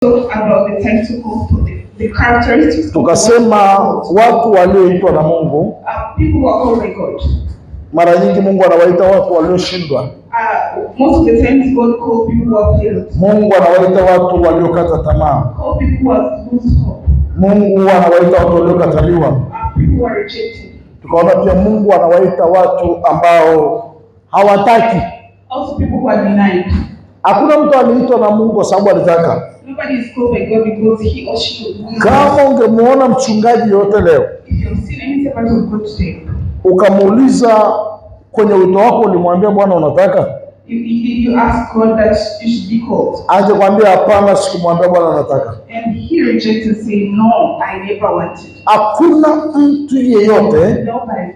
Talk about the title called the characteristics of Tukasema God. Watu walioitwa na Mungu, People who are called by God. Mara nyingi Mungu anawaita watu walioshindwa. Most of the times God calls people who have failed. Mungu anawaita watu waliokata tamaa. Call people who have lost hope. Mungu anawaita watu waliokataliwa. People who are rejected. Tukaona pia Mungu anawaita watu ambao hawataki. Also people who are denied. Hakuna mtu aliitwa na Mungu kwa sababu alitaka. Nobody is called by God because he or she wills. Kama ungemuona mchungaji yote leo If you've seen any servant of God today, ukamuuliza kwenye wito wako, ulimwambia Bwana unataka? you ask God that you should be called. Angekwambia hapana, sikumwambia Bwana nataka. And he rejects and say, "No, I never wanted." Hakuna mtu yeyote Nobody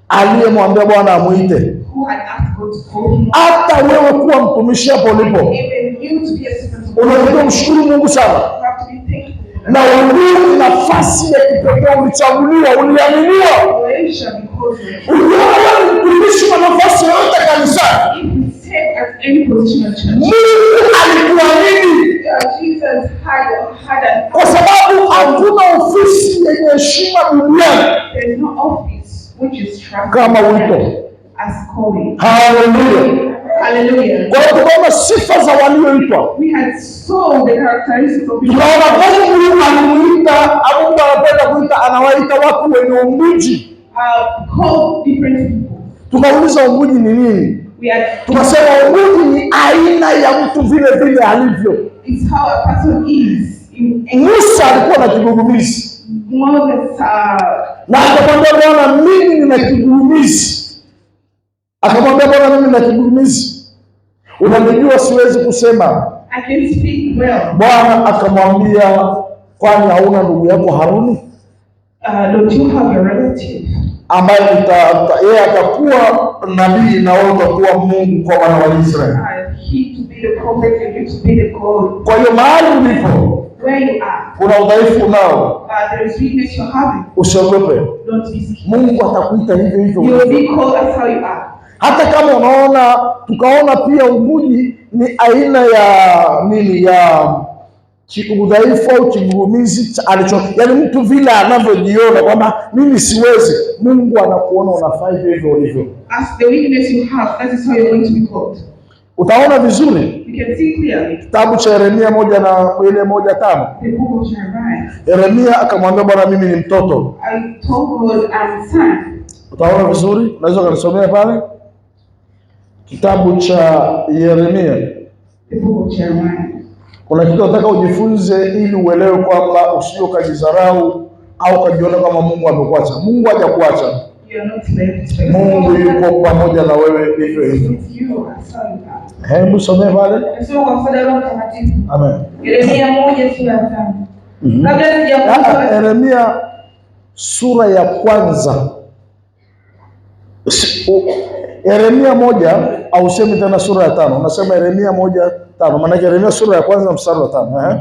aliyemwambia Bwana amwite. Who had asked God to call him. Hata wewe kuwa mtumishi hapo ulipo, Even you to be a servant of God, unatakiwa mshukuru Mungu sana, you have to be thankful for na that. uliwe nafasi ya kipekee, ulichaguliwa, uliaminiwa. Pleasure because of Uliona wewe ni mtumishi wa nafasi yoyote kanisani, if you serve at any position in church, Mungu alikuamini Jesus had an kwa sababu hakuna ofisi yenye heshima duniani there is no office which is trusted kama wito. As calling. Haleluya! Hallelujah. Kwa hiyo tukaona sifa za walioitwa, We had saw the characteristics of people. tukaona Mungu alimuita, Mungu anapenda kuita, anawaita watu wenye umbuji. Called different people. Tukauliza umbuji ni nini? We had Tukasema umbuji ni aina ya mtu vile vile alivyo. It's how a person is. In Musa alikuwa na kigugumizi Moses, na akamwambia Bwana, mimi nina kigugumizi. Akamwambia Bwana, mimi nina kigugumizi, unanijua siwezi kusema. I can speak well. Bwana akamwambia, kwani hauna ndugu yako Haruni Don't you have a relative ambaye yeye atakuwa nabii na wewe utakuwa Mungu kwa wana wa Israeli? He to be the prophet and you to be the God. Kwa hiyo mahali ulipo Where you are, kuna udhaifu unao, there is weakness you're having. usiogope. Don't be scared. Mungu atakuita hivyo hivyo You will ulivyo. be called as how you are. Hata kama unaona, tukaona pia umbuji ni aina ya nini ya udhaifu au kigugumizi alicho, yaani mtu vile anavyojiona kwamba mimi siwezi, Mungu anakuona unafaa hivyo hivyo ulivyo. As the weakness you have, that is how you're going to be called. Utaona vizuri You can see clearly kitabu cha Yeremia 1 na ile 1:5. The book of Jeremiah. Yeremia akamwambia Bwana, mimi ni mtoto. I told God, I'm son. Utaona vizuri, unaweza ukanisomea pale kitabu cha Yeremia. The book of Jeremiah. Kuna kitu nataka ujifunze ili uelewe kwamba usije ukajidharau au ukajiona kama Mungu amekuacha. Mungu hajakuacha. You are not left by Mungu yuko pamoja na wewe hivyo hivyo. With you as how you are. Hebu somee pale. Nasoma kwa msaada wa Roho Mtakatifu. Amen. Yeremia 1 sura ya 5. Kabla sijakufa Yeremia sura ya kwanza. Yeremia 1 ausemi tena sura ya 5, unasema Yeremia 1:5. Maanake Yeremia sura ya kwanza mstari wa 5. Eh?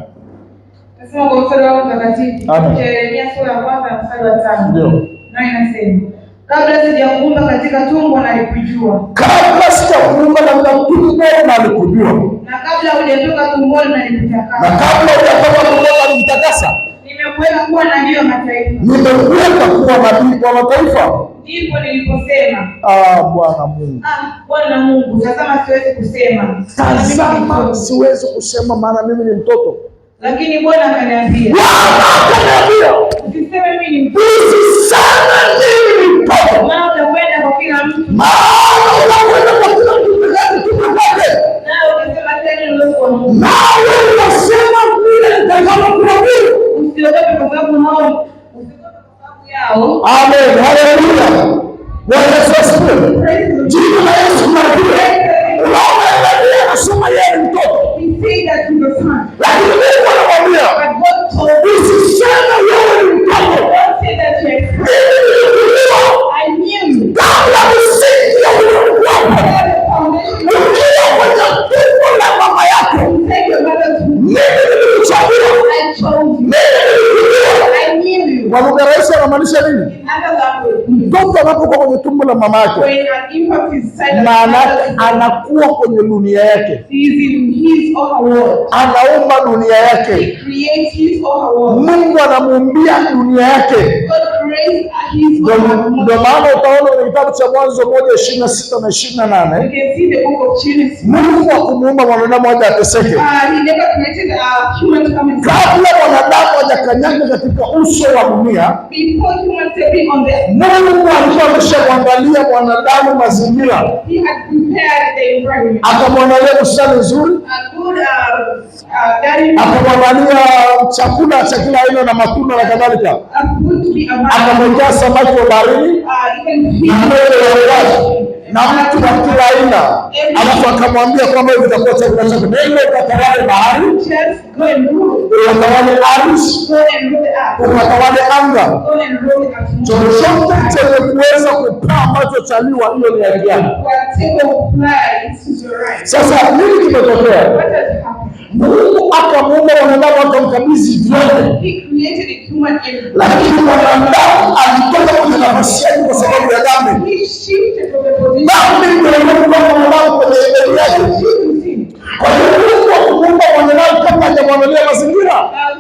Nasoma kwa msaada wa Roho Mtakatifu. Amen. Cha Yeremia sura ya kwanza mstari wa 5. Ndio. Nayo inasema, kabla sijakuumba katika tumbo nalikujua, Kabla sijakuumba katika tumbo nalikujua, na kabla hujatoka tumboni na nalikutakasa. Kabla hujatoka tumboni nalikutakasa. Nimekuweka kuwa nabii wa mataifa. Nimekuweka kuwa nabii kwa mataifa. Ndipo niliposema, Ah, Bwana Mungu, ah, Bwana Mungu, tazama siwezi kusema. Tazama siwezi kusema, maana mimi ni mtoto. Lakini Bwana akaniambia, Bwana akaniambia, usiseme mimi ni mtoto, usiseme mimi ni mtoto, maana utakwenda kwa kila mtu, maana unakwenda kwa kila mtu mtume kwake, nawe utasema tena neno kwa Mungu. Nawe unasema vile nitakavyokuamuru. Usiogope kwa sababu hao, usiogope kwa sababu yao, Amen, haleluya. Bwana Yesu asifiwe. Jina la Yesu libarikiwe. Unaona, Yeremia anasema yeye ni mtoto, He said that he's a son. Lakini Mungu anamwambia But God told usiseme wewe ni mtoto. Don't say that you're a son. Mimi nilikujua I knew you. kabla misingi ya ulimwengu wako, Before the foundation ukiwa kwenye tumbo la mama yako, Take your mother's womb. Mimi nilikuchagua, I chose you. Mimi nilikujua. I knew you. Kwa lugha rahisi anamaanisha nini? In other language, Mtoto Mtoto anapokuwa kwenye tumbo la mama yake, When an infant is inside the maana yake mother's womb, anakuwa kwenye dunia yake, he is in his or her world. anaumba dunia yake. He creates his or her world. Mungu anamuumbia dunia yake. God creates his or her Ndio world. maana utaona kwenye kitabu cha Mwanzo 1:26 na 28, You can see the book of Genesis. Mungu hakumuumba mwanadamu aje ateseke. He never created a human to come and suffer. Kabla mwanadamu hajakanyaga katika uso wa dunia, Before human stepping on the Mungu alikuwa ameshamwandalia mwanadamu mazingira, he had prepared the environment. akamwandalia bustani nzuri, A good garden, akamwandalia chakula cha kila aina na matunda na kadhalika, a food to be abound. akamwekea samaki wa baharini Even na fish. ndege wa angani na mtu wa kila aina, alafu akamwambia kwamba hivi vitakuwa chakula chako, nenda ukatawale bahari, Just go and rule. ukatawale ardhi, Go and rule the earth. ukatawale anga. Go and rule the atmosphere. Chochote chenye kuweza kupaa ambacho chaliwa, hiyo ni haki yako. Whatever will fly, it is your right. Sasa nini kimetokea? What has happened? Mungu akamuumba mwanadamu akamkabidhi vyote, He created a human embryo. lakini mwanadamu alitoka kwenye nafasi yake kwa sababu ya dhambi. He shifted from the position Dhambi ndio iliyomuumba mwanadamu kwenye imani yake. to sin. Kwa hiyo Mungu hakumuumba mwanadamu kabla hajamwandalia mazingira.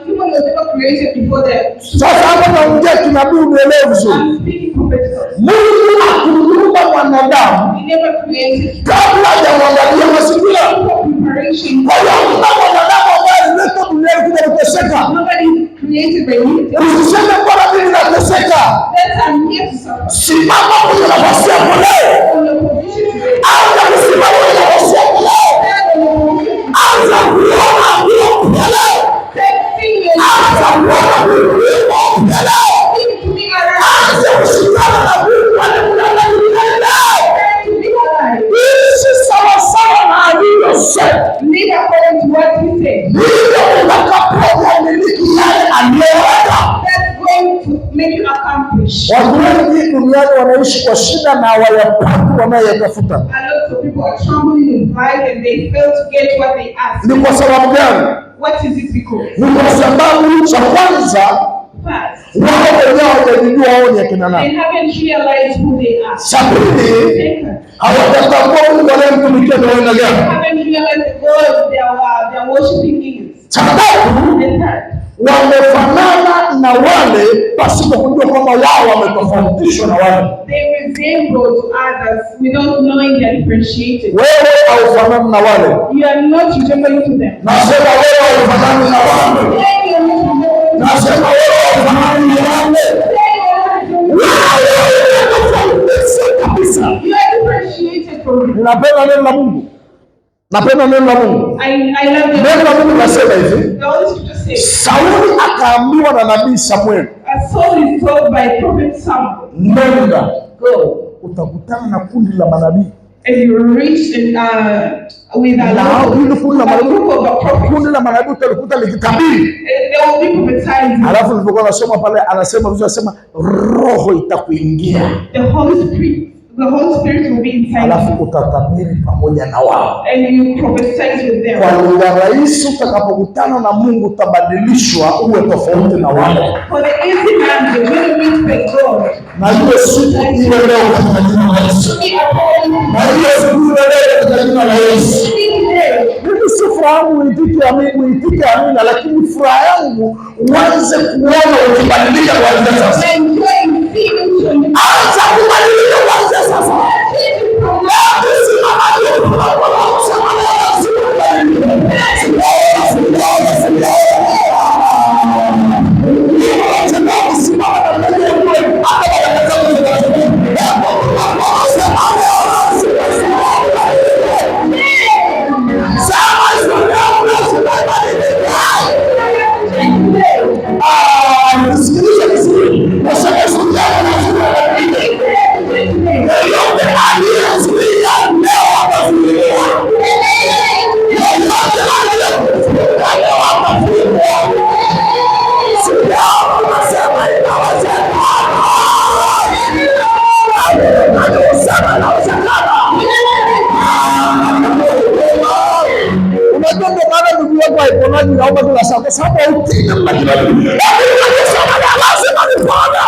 Human was never created before that. Sasa hapa naongea kinabii, unielewe vizuri. I'm speaking prophetically. Mungu hakumuumba mwanadamu He never created kabla hajamwandalia mazingira. for preparation. Kwa hiyo hakuna mwanadamu ambaye aliletwa duniani kuja kuteseka. Nobody is created by me. Usiseme bwana, mimi nateseka. That I'm here to suffer. Simama kwenye nafasi yako leo. On your position today. Anza kusimama kwenye nafasi yako leo. Stand on your position. Anza kuona kuwa leo. Take thing Anza kuona kuwa leo. Think to be alive. Anza kushikana na Mungu aliyekuumba duniani leo. Try to be alive. Ishi sawasawa na aliyosema. Live according to what he said. Ndivyo utakapoyamiliki yale aliyoweka. That's going to make you accomplish. Watu wengi duniani wanaishi kwa shida na hawayapati wanayoyatafuta. A lot of people are trembling in life and they fail to get what they ask. Ni kwa sababu gani? What is it because? Ni kwa sababu cha kwanza, First, wao wenyewe hawajajijua wao ni akina they nani. haven't realized who they are. Cha pili, Second, hawajatambua Mungu anayemtumikia ni wa aina they gani. haven't realized the God they are worshiping is. Cha tatu, The third, wamefanana na wale pasipo kujua kwamba wao wametofautishwa na wale. they resemble to others without knowing they are differentiated. Wewe haufanani na wale. You are not resembling to them. Nasema wewe haufanani na wale. Say you are not resembling to them. Nasema wewe haufanani na wale. Say you are not resembling. Wewe umetofautishwa kabisa. You are differentiated from them. Ninapenda neno la Mungu, napenda neno la Mungu. I love the Neno la Mungu linasema hivi, The Holy Scripture says, Sauli akaambiwa na nabii Samueli, a soul is told by Prophet Samuel, nenda go. utakutana na kundi la manabii And you reach in, with a na hao hili kundi la a manabii, group of prophets. kundi la manabii utalikuta likitabiri. And they will be prophesying. Alafu nilipokuwa nasoma pale, anasema vizuri, anasema roho itakuingia, The Holy Spirit, the Holy Spirit will be inside alafu you, utatabiri pamoja na wao. and you prophesy with them. Kwa lugha rahisi, utakapokutana na Mungu utabadilishwa uwe tofauti na wale. For the easy man, when you meet with God, Na hiyo siku iwe leo katika jina la Yesu. be according Na hiyo siku iwe leo katika jina la Yesu. to today. Mimi si furaha yangu uitike amina, uitike amina, lakini furaha yangu uanze kuona ukibadilika kuanzia sasa. And joy in seeing you change. Anza kubadilika kuanzia sasa. Change from Leo simama juu, kusema leo sikubadilika. Sijaona, sijaona, sijaona. Simama na mbele ya Mungu, hata baraka zako zitakuja. Sema sijaona, sikubadilika. today. Ah, nisikilize vizuri. Nasema sijaona, sikubadilika. Yeyote aliyezuia leo atazuiliwa. Yeyote aliyekufunga leo atafungwa. Sijaona, nasema inawezekana. Kusema inawezekana. Unajua ndio maana ndugu yako haiponaji naomba kila saa kwa sababu hautii namna kila kitu. Lakini unasema lazima nipone.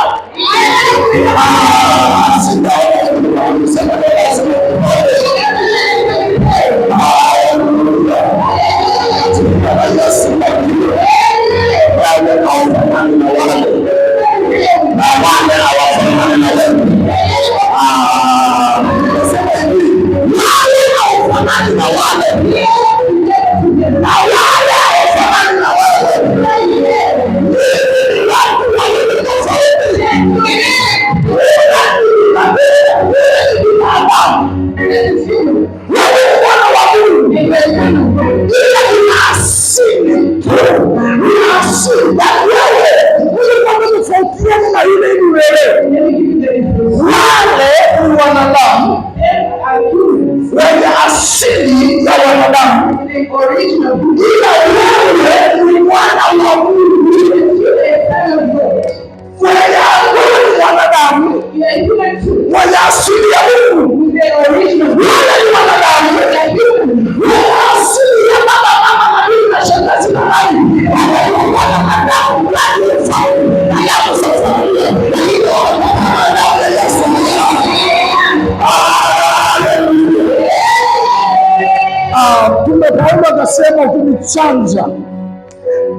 Ah, Mtume Paulo akasema ukinichanja.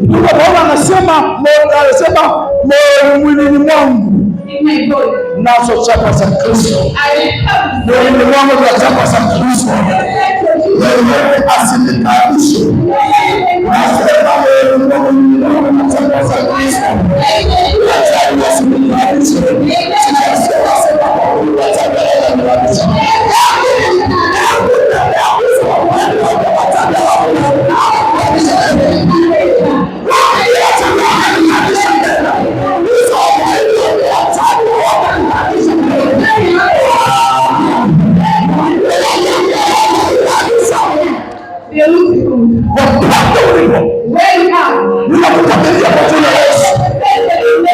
Mtume Paulo anasema moyoni mwilini mwangu In my body, nazo chapa za Kristo. I have Moyoni mwangu na chapa za Kristo. Yeyote asinitaabishe. Nasema moyoni mwangu na chapa za Kristo. Wachawi wasinitaabishe. Sijasema sema kwa huyu wachawi wananiabisha. Beautiful. Popote ulipo, Where you are, ninakutabiria kwa jina la Yesu.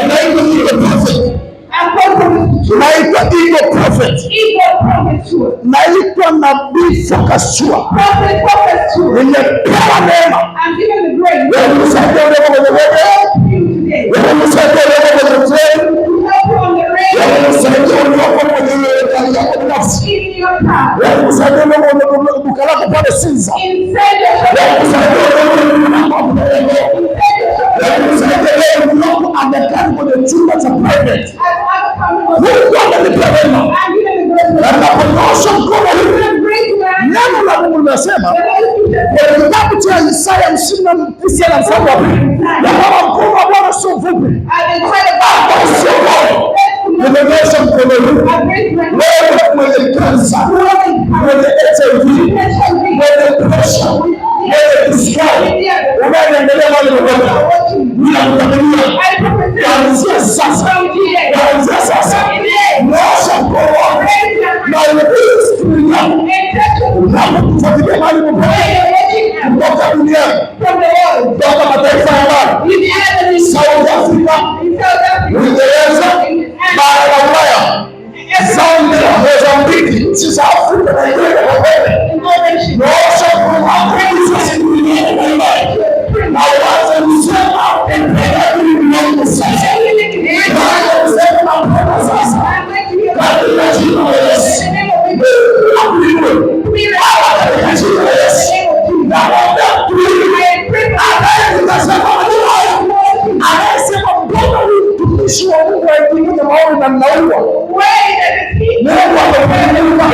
Unaitwa Eagle Prophet. I'm called from Naitwa Eagle Prophet. Eagle Prophet Chua. Naitwa Nabii Focus Chua. Prophet Focus Chua. Nimepewa neema I'm given the grace ya kusaidia ulioko kwenye wewe, to you today. ya kusaidia ulioko kwenye treni, To help you on the ya rail, kusaidia ulioko kwenye gari yako binafsi, in your car, ya kusaidia ulioko kwenye duka lako pale Sinza, inside your shop, ya kusaidia ulioko inside your shop, ya kusaidia wewe ulioko Aga kwenye chumba cha private. at other companies. Mungu amenipa neema I'm given the grace. na ninaponyoosha mkono hivi, The grace man, neno la Mungu linasema the Holy Spirit kwenye kitabu cha Isaya 59 na mstari wa pili ya kwamba mkono wa Bwana sio mfupi at the side of hata usiokoe. Nimenyosha mkono huu, I raise my hand. wewe mwenye kansa, mwenye HIV, mwenye presha, mwenye kisukari, unayeniangalia mahali popote, ninakutabilia I prophesy kuanzia sasa, from today. kuanzia sasa, nyosha mkono wako na uguze skrini yako And touch your unapotufuatilia mahali popote, where you're watching us kutoka duniani, from the world. kutoka mataifa ya mbali, In other South Africa, in South Africa, Uingereza, bara la Ulaya, Zambia, Mozambiki, nchi za Afrika na Nigeria kwa mbele. in all nations. Nyosha mkono wako uguze skrini yako kwa imani. Na uanze kusema, "Napenda Mungu sasa." Uanze kusema, "Napenda sasa." Katika jina la Yesu. Mungu akuinue. Baba, katika jina la Yesu. Naomba tuinue. Anayekutazama majira haya, anayesema mbona huyu mtumishi wa Mungu haingii kwenye maombi na ninaua. Mungu amekuinua.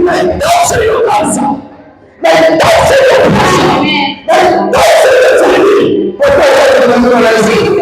Naitosha hiyo kansa. Naitosha hiyo presha. Naitosha hiyo HIV. Kwa kuwa wewe ni Mungu wa Yesu.